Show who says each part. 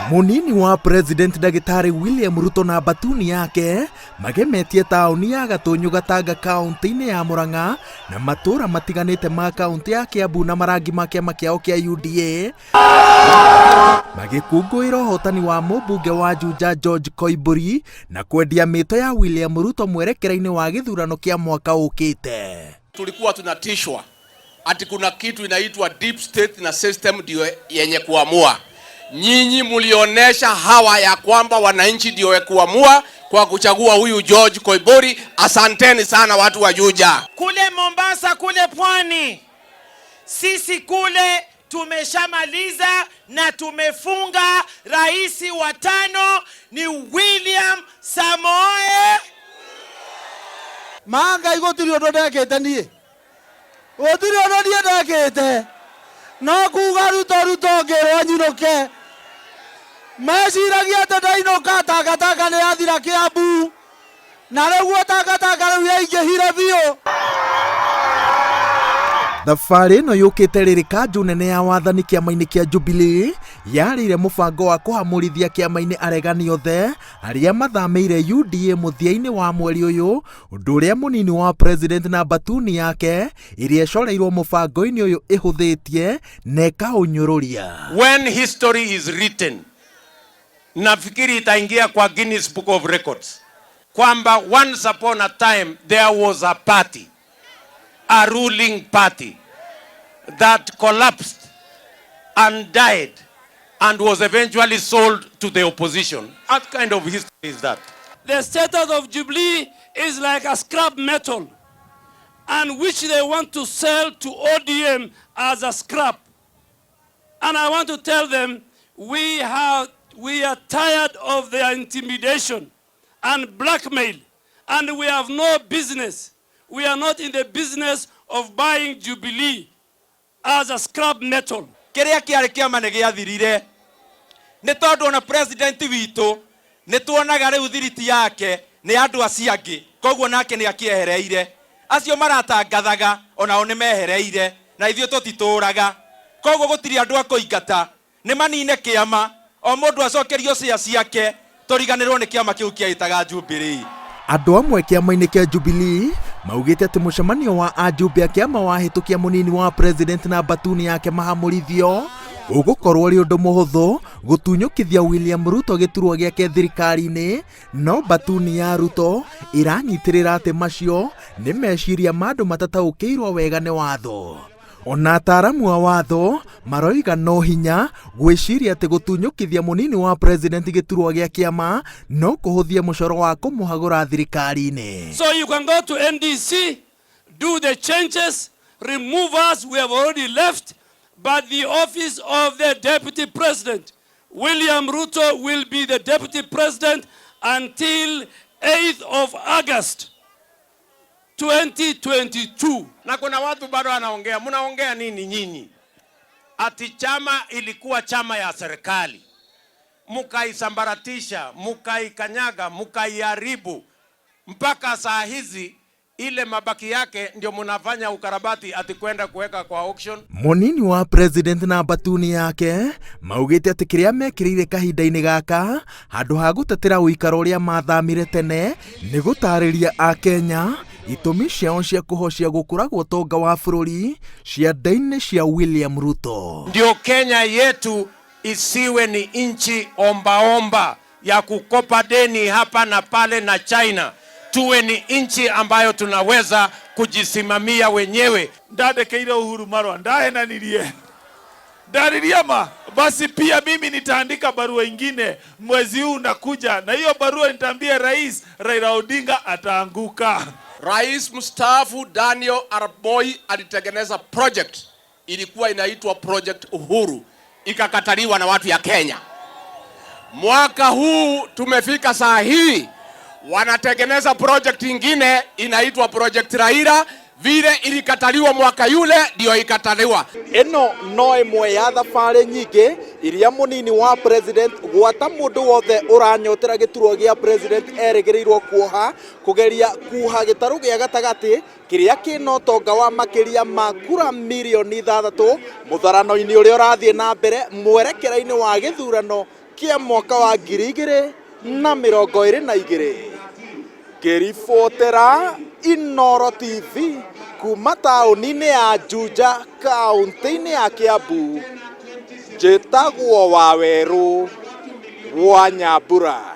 Speaker 1: Mũnini wa President Ndagĩtarĩ William Ruto na mbatuni yake magemetie taũni ya Gatũnyũ Gatanga kaũntĩ-inĩ ya Murang'a na matũũra matiganĩte ma kaũntĩ ya Kiambu na marangi ma kĩama kĩao kĩa UDA magĩkũngũĩra ũhotani wa mũmbunge wa Juja George Koimbũri na kwendia mĩto ya William Ruto mwerekera-inĩ wa gĩthurano kĩa mwaka ũkĩte.
Speaker 2: Tulikuwa tunatishwa ati kuna kitu inaitwa deep state na system ndio yenye kuamua. Nyinyi mlionyesha hawa ya kwamba wananchi ndio kuamua kwa kuchagua huyu George Koimburi. Asanteni sana watu wa Juja.
Speaker 3: Kule Mombasa, kule pwani, sisi kule tumeshamaliza na tumefunga. Rais wa tano ni William Samoei.
Speaker 4: Ma Ngai, gũtirĩ ũndũ ndekĩte niĩ, gũtirĩ ũndũ niĩ ndekĩte, no kuga Ruto, Ruto, ngĩrwo nyinũke. Meciragia atĩ ndainũka takataka nĩ yathira Kĩambu, na rĩguo takataka rĩu yaingĩhire biũ.
Speaker 1: Thabarĩ ĩno yũkĩte rĩrĩ kanjũ nene ya wathani kĩama-inĩ kĩa Jubilee yarĩire mũbango wa kũhamũrithia kĩama-inĩ aregani othe arĩa mathamĩire UDA mũthia-inĩ wa mweri ũyũ, ũndũ ũrĩa mũnini wa president na mbatuni yake ĩrĩa ĩcoreirwo mũbango-inĩ ũyũ ĩhũthĩtie na ĩkaũnyũrũria.
Speaker 2: When history is written, nafikiri itaingia kwa Guinness Book of Records kwamba once upon a time there was a party, a ruling party that collapsed and died and was eventually sold to the opposition. What kind of history is that?
Speaker 5: The status of Jubilee is like a scrap metal, and which they want to sell to ODM as a scrap. And I want to tell them we are tired of their intimidation and blackmail, and we have no business. We are not in the business of buying Jubilee as a scrap metal.
Speaker 6: Kĩrĩa kĩarĩ kĩama nĩ gĩathirire, nĩ tondũ ona president witũ nĩ tuonaga rĩu thiriti yake nĩ andũ acio angĩ, koguo nake nĩ akĩehereire. Acio maratangathaga onao nĩ mehereire, na ithuĩ tũtitũraga, koguo gũtirĩ andũ a kũingata. Nĩ manine kĩama, o mũndũ acokerio cia ciake, tũriganĩrwo nĩ kĩama kĩu kĩaĩtaga Jubilee.
Speaker 1: Andũ amwe kĩama-inĩ kĩa Jubilee maugĩte atĩ mũcemanio wa ajumbe a kĩama wahĩtũkia mũnini wa president na mbatuni yake mahamũrithio, ũgũkorwo ũrĩ ũndũ mũhũthũ gũtunyũkithia William Ruto gĩturwa gĩake thirikari-inĩ, no mbatuni ya Ruto ĩranyitĩrĩra atĩ macio nĩ meciria ma andũ matataũkĩirwo wega nĩ watho. Ona ataaramu a watho maroiga no hinya gwĩciria atĩ gũtunyũkithia mũnini wa president gĩturwa gĩa kĩama no kũhũthie mũcoro wa kũmũhagũra thirikari-inĩ.
Speaker 5: So you can go to NDC, do the changes, remove us, we have already left, but the office of the deputy president, William Ruto, will be the deputy president until 8th of August 2022.
Speaker 2: Na kuna watu bado wanaongea. Mnaongea nini nyinyi? Ati chama ilikuwa chama ya serikali, mukaisambaratisha, mukaikanyaga, mukaiharibu mpaka saa hizi ile mabaki yake ndio mnafanya ukarabati ati kwenda kuweka kwa auction.
Speaker 1: Mũnini wa president na mbatuni yake maugĩte atĩ kĩrĩa mekĩrĩire kahinda-inĩ gaka handũ ha gũtetera ũikaro ũrĩa mathamire tene nĩ gũtarĩria Akenya itũmi ciao cia kũhocia gũkũra gwa ũtonga wa bũrũri cianda-inĩ cia William Ruto.
Speaker 2: Ndio Kenya yetu isiwe ni nchi ombaomba ya kukopa deni hapa na pale na China. Tuwe ni nchi ambayo tunaweza kujisimamia wenyewe.
Speaker 7: Ndandĩkĩire Uhuru marũa, ndahenanirie, ndaririe ma basi pia mimi nitaandika barua ingine mwezi huu nakuja na hiyo barua, nitaambia Rais Raila Odinga ataanguka.
Speaker 2: Rais mstaafu Daniel Arap Moi alitengeneza project ilikuwa inaitwa Project Uhuru, ikakataliwa na watu ya Kenya. Mwaka huu tumefika saa hii wanatengeneza project ingine inaitwa Project Raila. Vile ilikataliwa mwaka yule ndio ikataliwa.
Speaker 1: Ĩno no ĩmwe ya thabarĩ nyingĩ iria mũnini wa president gwata mũndũ wothe ũranyotera gĩturwa gĩa president erĩgĩrĩirwo kuoha kũgeria kuha gĩtarũ gĩa gatagatĩ kĩrĩa kĩna ũtonga wa makĩria ma kura mirioni 6 mũtharano-inĩ ũrĩa ũrathiĩ na mbere mwerekera-inĩ wa gĩthurano. Kĩa mwaka wa 2022. Ngĩribotera Inooro TV kuma taũni-inĩ ya Juja kaũntĩ-inĩ ya Kiambu, njĩtagwo Wawerũ wa Nyambura.